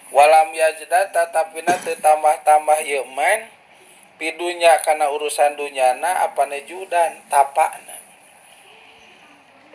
Walam yazdad tatapina teu tambah-tambah ieu man pidunya kana urusan dunyana apane judan tapana.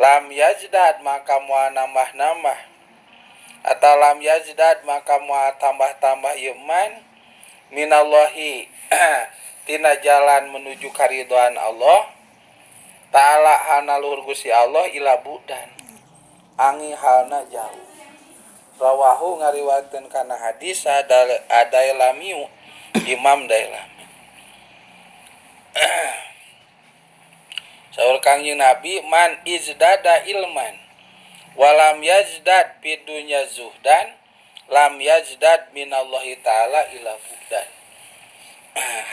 Lam yazdad maka moal nambah-nambah atau lam yazdad maka moal tambah-tambah ieu man minallahi tina jalan menuju karidhoan Allah ta'ala hana luhur Gusti Allah ila budan angi halna jauh. Rawahu ngariwayatkeun kana hadis Adailamiu Imam Dailami. Saur Kangjeng Nabi man izdada ilman walam yazdad fid dunya zuhdan lam yazdad minallahi ta'ala ila bu'dan.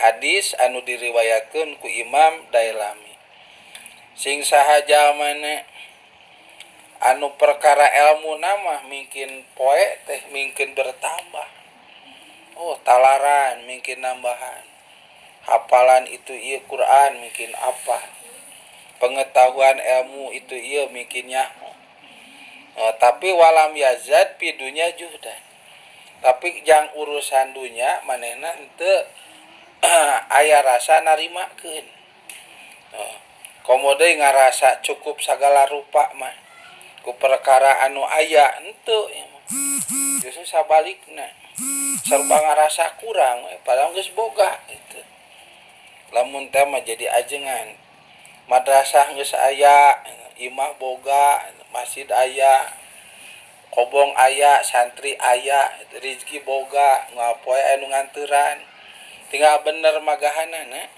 Hadis anu diriwayatkeun ku Imam Dailami. Sing saha jalmana anu perkara ilmu nama mungkin poe teh mungkin bertambah. Oh, talaran mungkin nambahan. Hafalan itu ieu Quran mungkin apa. Pengetahuan ilmu itu ieu mungkin nyaho. Oh, tapi walam yazad fi dunya juhdan. Tapi jang urusan dunya manehna henteu aya rasa narimakeun. Oh, komo deui ngarasa cukup sagala rupa mah ku perkara anu aya henteu ieu mah. Justru sabalikna serba ngarasa kurang padahal geus boga gitu. Lamun teh mah jadi ajengan. Madrasah geus aya, imah boga, masjid aya, kobong aya, santri aya, rezeki boga, ngapoe aya nu nganteran. Tinggal bener magahanana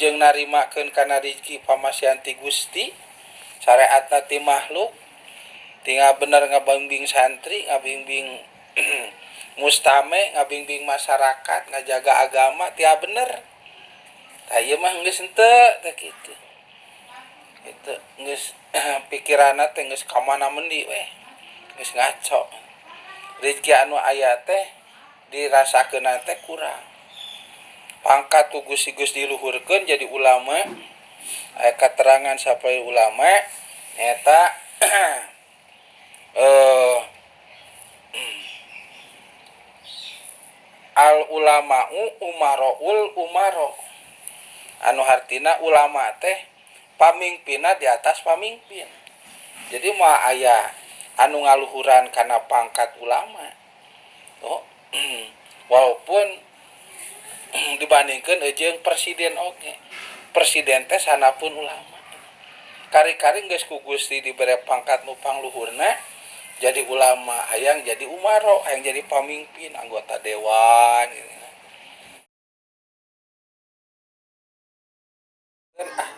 jeung narimakeun kana rezeki pamasihan ti Gusti, syariatna ti makhluk. Tinggal bener ngabimbing santri, ngabimbing mustame, ngabimbing masyarakat, ngajaga agama, tinggal bener. Tah ieu mah geus henteu teh kitu. Itu geus pikiranna teh geus ka mana mendi weh. Geus ngaco. Rezeki anu aya teh dirasakeunna teh kurang. Pangkat ku Gusti geus diluhurkeun jadi ulama. Aya katerangan sampai ulama eta al ulama'u umaroul umaro. Anu hartina ulama teh pamimpinna di atas pamimpin. Jadi moal aya anu ngaluhuran kana pangkat ulama. Oh, walaupun dibandingkeun jeung presiden oge. Presiden teh sanapun ulama. Kari-kari geus ku Gusti dibere pangkat nu pangluhurna jadi ulama, hayang jadi umaro, hayang jadi pamimpin, anggota dewan gitu. Ah,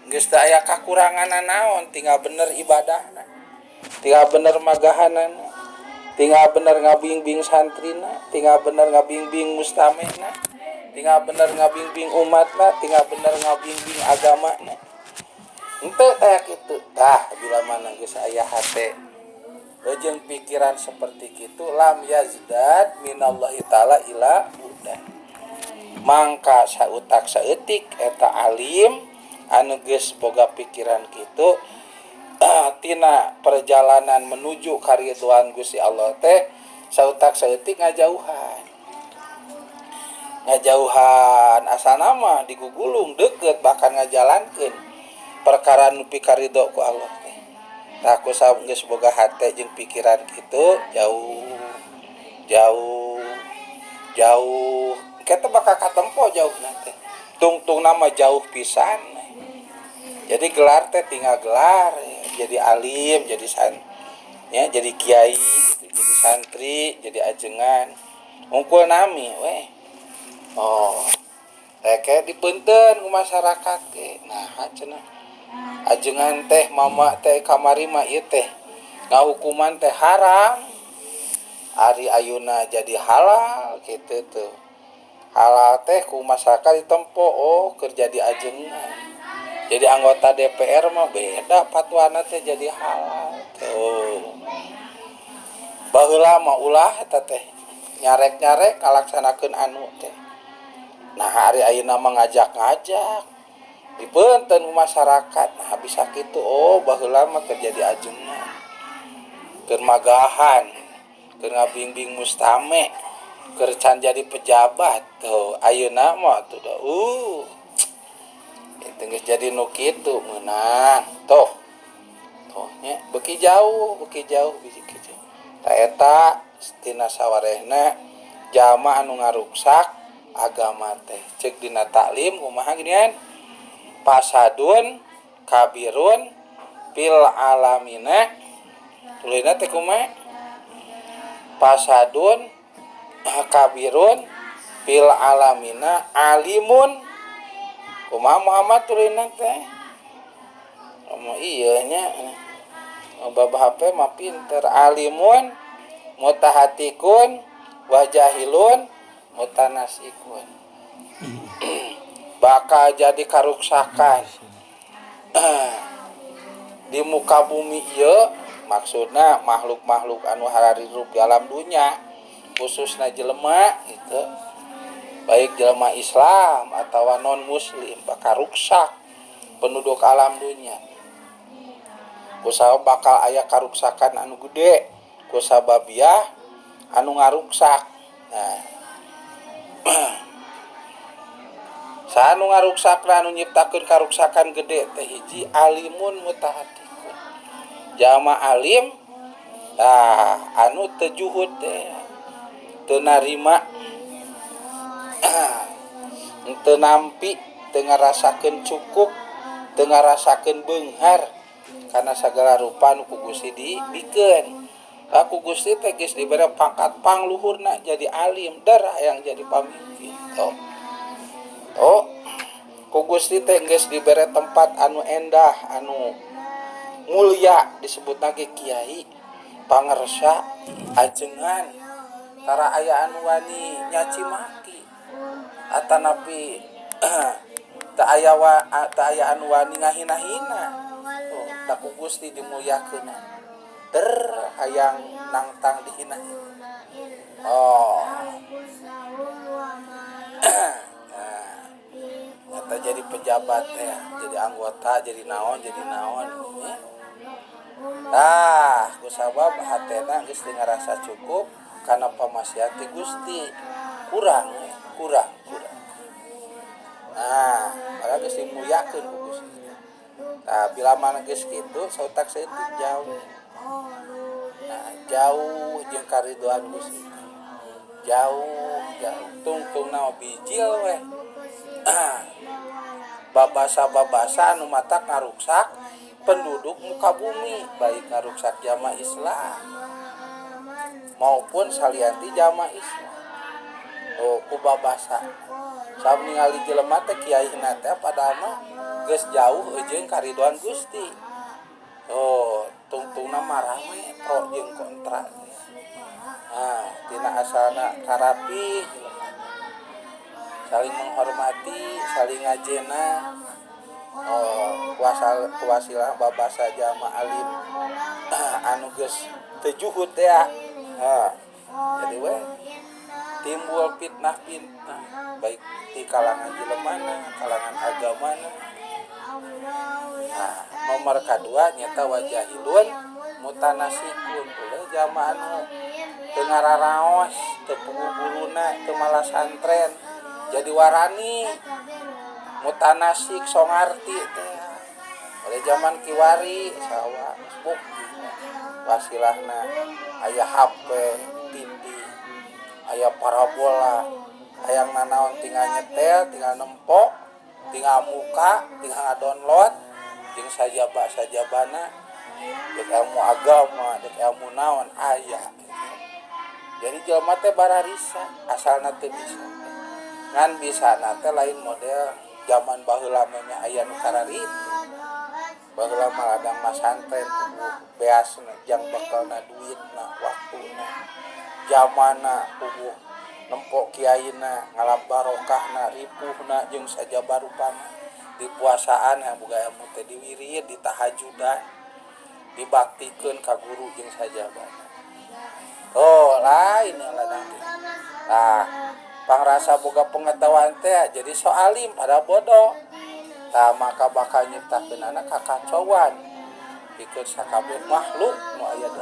geus teu aya kakuranganna naon, tinggal bener ibadahna, tinggal bener magahanana, tinggal bener ngabingbing santrina, tinggal bener ngabingbing mustamehna, tinggal bener ngabingbing umatna, tinggal bener ngabingbing agamana. Henteu teh kitu. Tah bila mana geus aya hate jeung pikiran seperti kitu lam yazdad minallahi ta'ala ila bu'dan. Mangka sautak saeutik eta alim anu geus boga pikiran kitu tina perjalanan menuju karidhoan Gusti Allah teh sautak saeutik ngajauhan. Ngajauhan asana mah digugulung deukeut bahkan ngajalankeun perkara nu pikaridho ku Allah teh. Tah ku geus boga hate jeung pikiran kitu jauh jauh jauh kita bakal katempo jauh nanti. Tungtung nama jauh pisan. Jadi gelar teh tinggal gelar, jadi alim, jadi san, ya, jadi kiai, jadi santri, jadi ajengan. Unggul nami weh. Oh, teh dipeunteun ku masyarakat ge. Nah, cenah. Ajengan teh mama teh kamari mah ieu teh ngahukuman teh haram. Ari ayeuna jadi halal kitu tuh. Halal teh ku masyarakat ditempo, oh keur jadi ajengan. Jadi anggota DPR mah beda fatwana teh jadi halal tuh. Baheula mah ulah eta teh nyarek-nyarek ngalaksanakeun anu teh. Nah hari ayeuna mah ngajak-ngajak dipeunteun ku masyarakat. Nah bisa kitu, oh baheula mah keur jadi ajengan. Keur magahan. Keur ngabingbing mustame, keur can jadi pejabat tuh ayeuna mah tuh dah itu geus jadi nu kitu meunang toh toh nya beuki jauh beuki jauh. Ta eta tina sawarehna jalma anu ngaruksak agama teh ceuk dina taklim kumaha ginian pasadun kabirun fil alamina tulina teh kumaha pasadun kabirun fil alamina alimun kumaha Muhammad tulina teh omo ieu nya bab HP mah pinter alimun mutahatikun wajahilun mutanasikun bakal jadi karuksakan di muka bumi ieu maksudna makhluk-makhluk anu hararirup di alam dunya khususna jelema gitu baik jelema Islam atau non muslim bakal ruksak penduduk alam dunya kusabab bakal aya karuksakan anu gede kusababiah anu ngaruksak. Nah anu ngaruksak anu nyiptakeun karuksakan gede teh hiji alimun mutahatikun jalma alim tah anu teu juhud teh teu narima teu nampi teu ngarasakeun cukup teu ngarasakeun beunghar karena segala rupa nu ku Gusti dibikeun. Ku Gusti teh geus dibere pangkat pangluhurna jadi alim darah yang jadi pamimpin. Tuh. Oh, ku Gusti teh geus dibere tempat anu endah, anu mulia disebutna ge kiai, pangersa, ajengan, tara aya anu wani nyaci maki. Atanapi teu aya teu aya anu wani ngahina-hina. Oh, da ku Gusti dimulyakeunna. Ter hayang nangtang dihina. Oh. Nah, nyata jadi pejabat ya, jadi anggota, jadi naon ya. Tah, kusabab hatena geus teu ngarasa cukup kana pamasihat ti Gusti. Kurang, kurang, kurang. Nah, padahal geus dimulyakeun ku Gusti. Tah, bila mana geus kitu sautak saeutik jauh. Nah, jauh jeung karidoan Gusti. Jauh, jauh tungtungna bijil weh. Babasa-babasa anu matak ngaruksak penduduk muka bumi, baik ngaruksak jamaah Islam maupun salianti jamaah Islam. Oh, ku babasa. Sabab ningali jelema teh kiaina teh padahal mah geus jauh jeung karidoan Gusti. Oh, tungtungna marah we pro jeung kontra. Nah, tina asalna karapi saling menghormati, saling ngajena. Oh, kuasilah babasa jama alim anu geus teu juhud teh. Nah, jadi we timbul fitnah-fitnah baik di kalangan jelemana, kalangan agamana. Nah, nomor kedua nyata wajahilun mutanasikun ulah jama anu teu ngararaos, teu puguh guruna, teu malas santren, jadi warani mutanasik so ngarti teh. Oleh zaman kiwari sawa geus wasilahna aya HP, TV, aya parabola, hayang nanaon tinggal nyetel, tinggal nempok, tinggal muka, tinggal ngadownload jeung sajaba-sajabana jeung ilmu agama, jeung ilmu naon aya. Jadi jelema teh bararisa asalna teu bisa. Ngan bisana teh lain model zaman baheula memeh aya nu kararitu. Baheula mah ladang masantren puguh beasna jang bekelna duitna, waktuna, jamana puguh nempok kiaina, ngalap barokahna, ripuhna jeung sajaba rupana. Di puasaan yang boga ilmu teh diwirid, ditahajudan, dibaktikeun ka guru jeung sajabana. Oh, lain yang ladang teh. Nah, pangrasa boga pengetahuan teh jadi so alim pada bodoh. Tah maka bakal nyiptakeun anak kakacauan pikeun sakabeh makhluk nu aya di